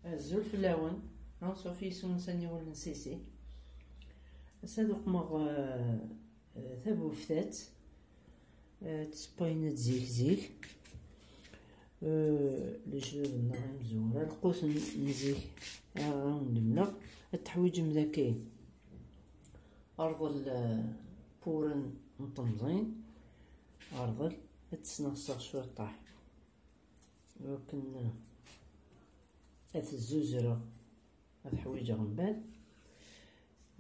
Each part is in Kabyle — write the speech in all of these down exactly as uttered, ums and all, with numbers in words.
Azul fell-awen. Anṣuf yes-wen s aniwel n Sisi. Ass-a ad uqmeɣ, eh, eh, tabuftat, eh, ttṣebbin-d zik zik. Eh, lejdud-nneɣ imezwura, lqut n, n zik, ara awen-d-mleɣ. Ad teḥwiǧem daki arḍel, eh, puren n temẓin, arḍel, ad tesneɣseɣ cwiṭaḥ. Iwakken ad t-zzuzreɣ, ad ḥwiǧeɣ mbeɛd.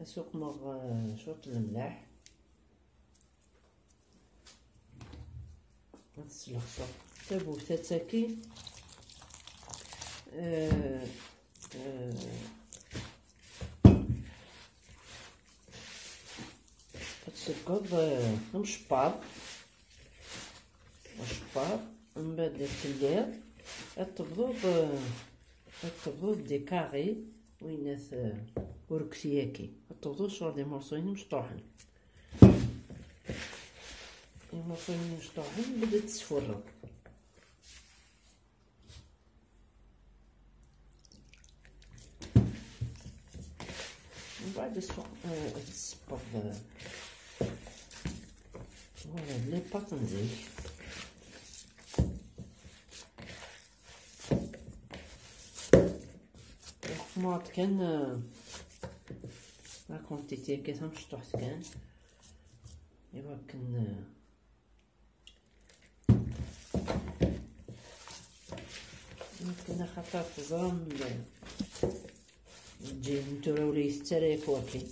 Ad suqmeɣ, eh, cwiṭ n lemleḥ. Ad sleɣseɣ tabuftat-agi. Eh, eh, ad tseggeḍ, eh, amcebbaḍ. Acebbaḍ, mbeɛd telliḍ, ad tebduḍ, eh, ad tebduḍ des carrés, winnat, eh, urkti-agi. Ad tebduḍ ccɣel d imurṣuyen imecṭuḥen. Imurṣuyen imecṭuḥen, mbeɛd ad tesfurreḍ. Mbeɛd ad tsuq-, eh, ad tsebbɣeḍ, eh, voilà, les pâtes n zik. Uqmeɣ-d kan, eh, la quantité-agi tamecṭuḥt kan. Iwakken, eh, Akken axaṭer teẓram, lǧil n tura ur la itett ara yakk wakken.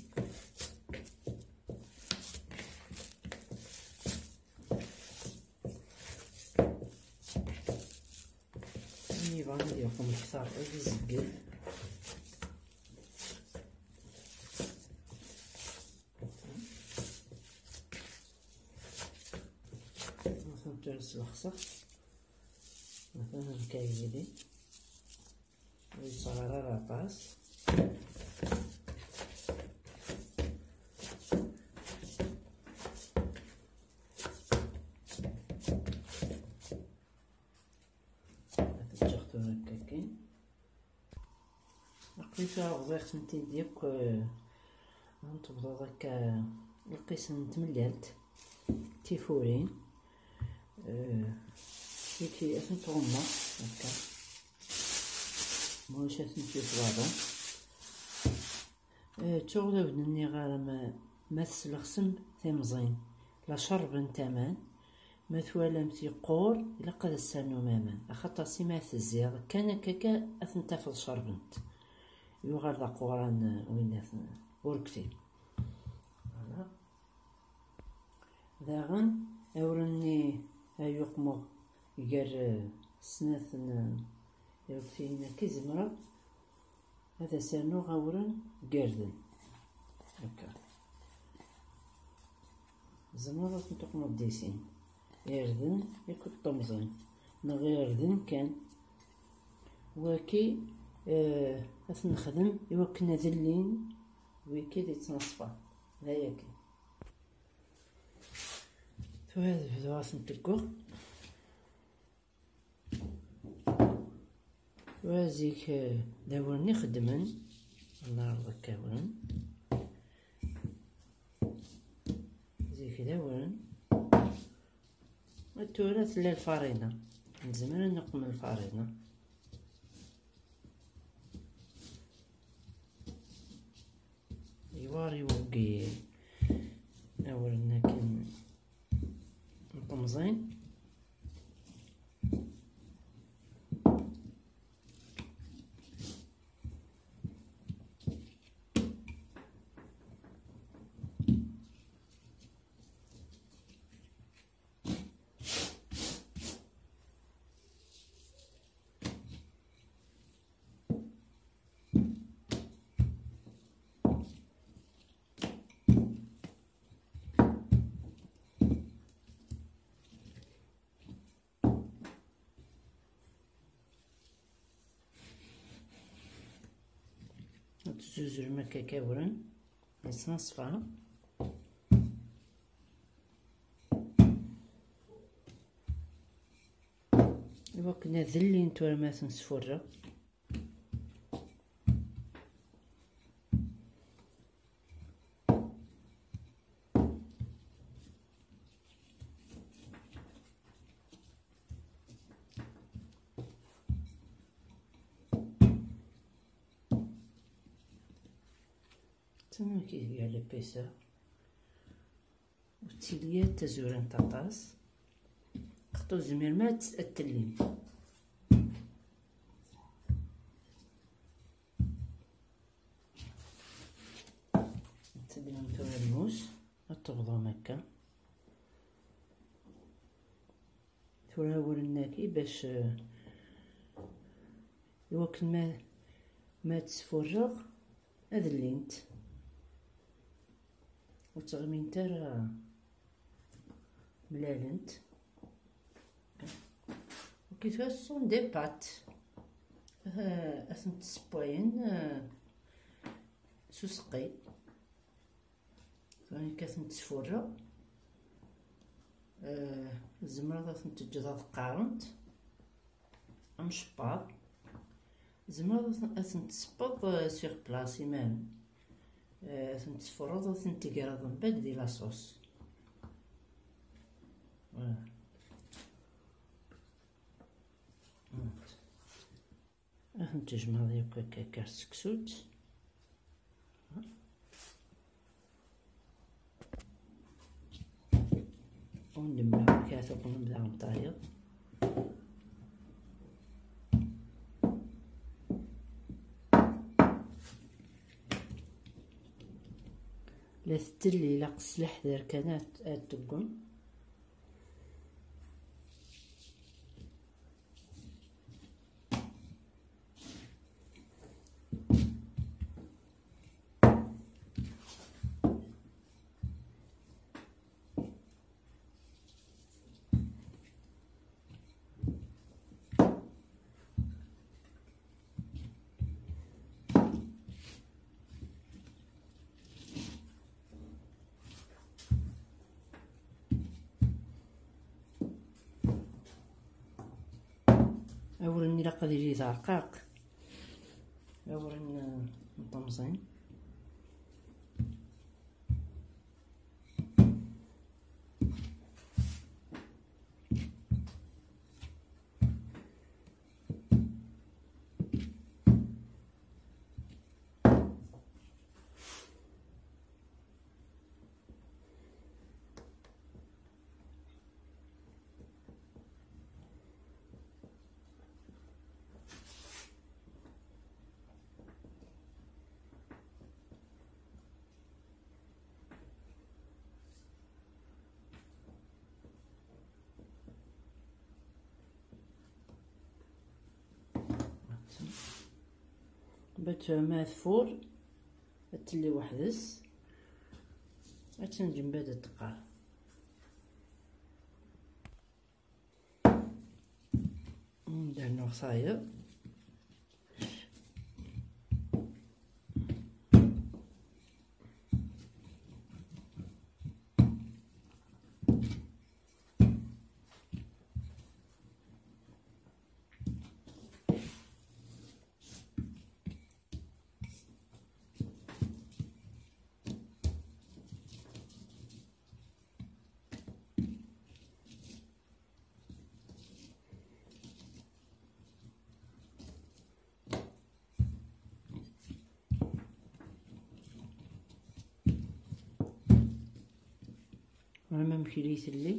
Win yebɣan ad yeqqim kter, ad izegget. Atan tura slexseɣ. Atan nekk yid-i. Ur yettɣar ara aṭas. Ad t-ǧǧeɣ tura akka kan. Aql-i tura bḍiɣ-tent-id yakk, eh, ad tebḍeḍ akka lqis n tmellalt, tifurin, eh, ad tent-tɣummeḍ akka, ma ulac ad tent-yufḍaḍu. Eh, tuɣ d awen-nniɣ ara ma, ma teslexsem timẓin, la cerbent aman, ma twalamt yeqqur, ilaq ad as-ternum aman, axaṭer sima tezziḍ, kan akka kan ad tent-tafeḍ cerbent. Yuɣal d aquran, eh, winnat, eh, urkti. Voilà. Daɣen, awren-nni ay uqmeɣ gar, eh, snat n, eh, iruktiyen-agi, zemreɣ ad as-rnuɣ awren n yirden. Akka. Tzemreḍ ad ten-tuqmeḍ di sin. Irden akked temẓin. Neɣ irden kan. Waki, eh, ad t-nexdem i wakken ad llin wiki di ttneṣfa. D aya kan. Tura ad bduɣ ad ten-tegguɣ. Tura zik, eh, d awren i xeddmen. Neɛreḍ akka awren. Zik d awren. Tura tella lfarina. Nezmer ad neqm lfarina. Iwar iweggi awren akken n temẓin. Ad tezzuzrem akka awren, yettneṣfa. Iwakken ad llin tura ma ten-sfurreɣ. Amek i tga l'épaisseur? Ur ttili ara d tazurant aṭas, xaṭer ur tezmirem ara ad t-, ad t-tellim. Ad teddmem tura lmus, ad tebḍum akka. Tura awren-agi bac, eh, iwakken ma, ma ttfurreɣ ad llint. Ur ttɣimint ara mlalent. Ok, tura ce sont des pâtes. Eh, ad tent-ssewwayen, eh, s useqqi. Tura nekk ad tent-sfurreɣ. Eh, tzemreḍ ad tent-teǧǧeḍ ad qqarent. Amcebbaḍ. Tzemreḍ ad ten-, ad tent-tessewweḍ, eh, sur place, imam. Eh, ad tent-tessefruḍ, ad tent-tegreḍ mbeɛd di la sauce. Voilà. Ad tent-tejmeɛḍ yakk akka, akka ar teksut. Ur nemmel akka tuqqnem daɣen tayeḍ. La tettelli, ilaq s leḥder kan ad, ad teggem. Awren ilaq ad yili d arqaq. Awren, eh, n temẓin. Mbeɛd ma tfur, ad telli weḥd-s, ad tenǧem mbeɛd ad teqqar. Ndernuɣ tayeḍ. Wala ma mkili telli.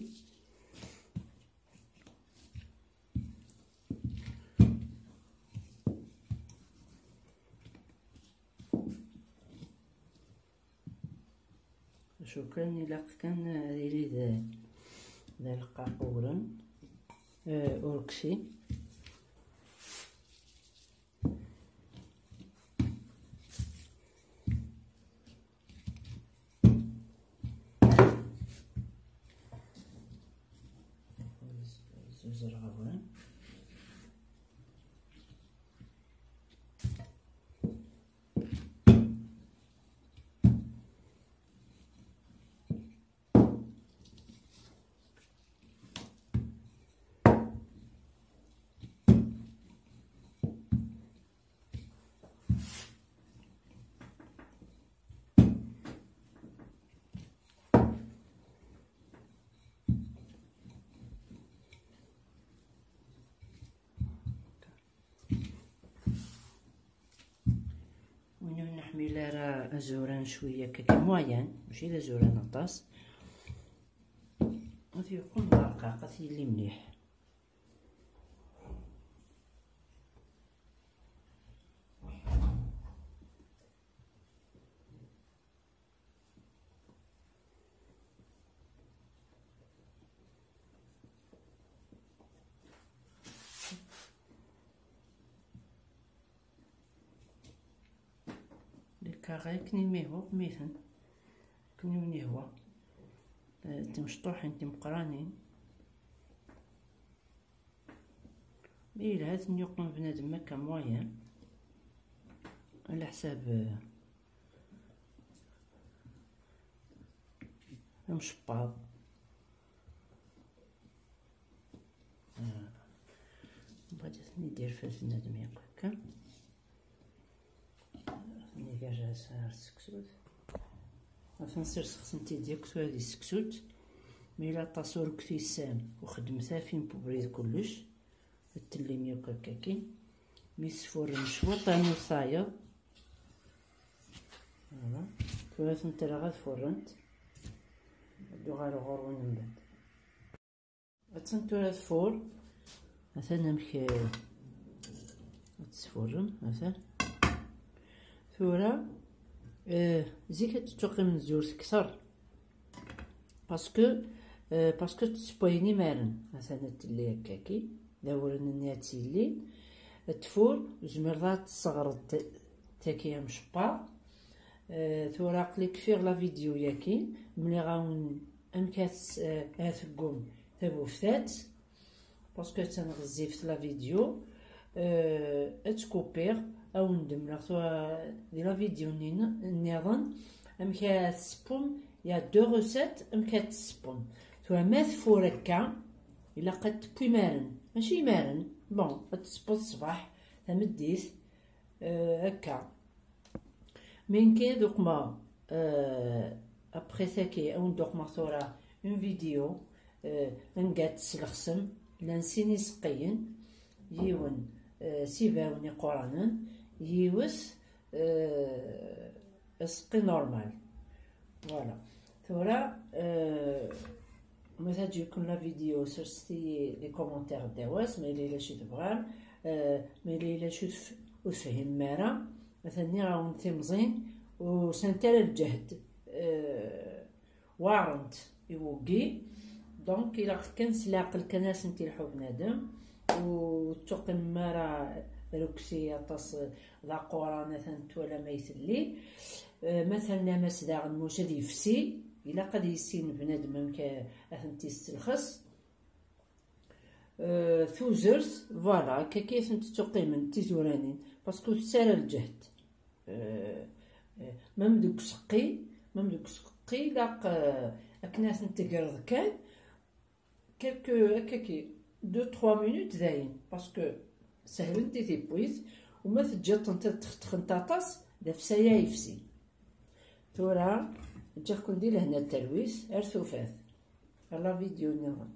Acu kan, ilaq kan ad yili d, d aleqqaq uwren, eh, urksi. Zuzreɣ awren. Ila ara azuran cwiya akka moyen, mačči d azuran aṭas. Ad yeqqel d arqaq, ad yili mliḥ. Les carrés akken imi ihwa qmiten, akken imi ihwa. Eh, timecṭuḥin timeqqranin. Mi yelha ad ten-yuqem bnadem akka moyen, ala ḥsab, eh, amcebbaḍ. Ah, mbaɛd ad ten-id-yerfed bnadem yakk akka. Ad ten-iger ar tseksut. Ad ten-sirseɣ-tent-id yakk tura di tseksut. Mi yella aṭas ur ktisan, u xeddmet afin ubrid kullec. Ad tellim yakk akkakin. Mi tesfurrem cwiṭ arnu tayeḍ. Voilà. Tura ad tent-rreɣ ad furrent. Ad uɣaleɣ ɣur-wen mbaɛd. Attan tura tfur. Atan amek, eh, ad tesfurrem, atan. Tura, eh, zik ad tettuqqimen zzurt kter. Parce que, eh, parce que tessewwayen imaren. Atan ad telli akkaki. D awren-nni ad tt-yellin. Ad tfur, tzemreḍ ad tesseɣreḍ t-, tagi amcebbaḍ. Eh, tura aql-i kfiɣ la vidéo-yagi. Mliɣ-awen amek ad s-, eh, ad teggum tabuftat, parce que attan ɣezzifet la vidéo. Euh, ad tt-kupiɣ, ad wen-d-mleɣ tura di la vidéo-nni-, nniḍen, amek ad tessewwem, il y a deux recettes, amek ad tessewwem. Tura ma tfur akka, ilaq ad tewwi imaren, mačči imaren, bon, ad tessewweḍ ṣṣbeḥ, tameddit, euh, akka. Mi nekki ad uqmeɣ, euh, après tagi, ad wen-d-uqmeɣ tura une vidéo, euh, anga ad teslexsem, llan sin iseqqiyen, yiwen, euh, s ibawen iquranen, yiwet, euh, aseqqi normal. Voilà. Tura, euh, ma teɛǧeb-iken la vidéo, serset-iyi les commentaires ddaw-as, ma yella yella acu tebɣam, euh, ma yella yella acu tef-, ur tefhimem ara, atan nniɣ-awen timẓin, ur sɛint ara lǧehd, euh, weɛrent i wuggi. Donc, ilaq kan s leɛqel kan ad sent-ilḥu bnadem, ur tettuqqimem ara rukti aṭas d aquran, atan twalam ay telli. Euh, ma ternam-as daɣen, maca ad yefsi, ilaq ad yissin bnadem amek ad tent-yesselxes. Euh, tuzert, voilà, akka kan ad tent-tettuqqimen tizuranin, parce que ur tett ara lǧehd. Euh, euh, même deg useqqi, même deg useqqi, ilaq, euh, akken ad tent-tegreḍ kan, quelques, akkaki, deux, trois minutes dayen, parce que sehlent i tiwwit, u ma teǧǧiḍ-tent ad ttxetxent aṭas, d afsaya yefsin. Tura, ǧǧiɣ-ken di lehna d talwit, ar tufat. Ar la vidéo nniḍen.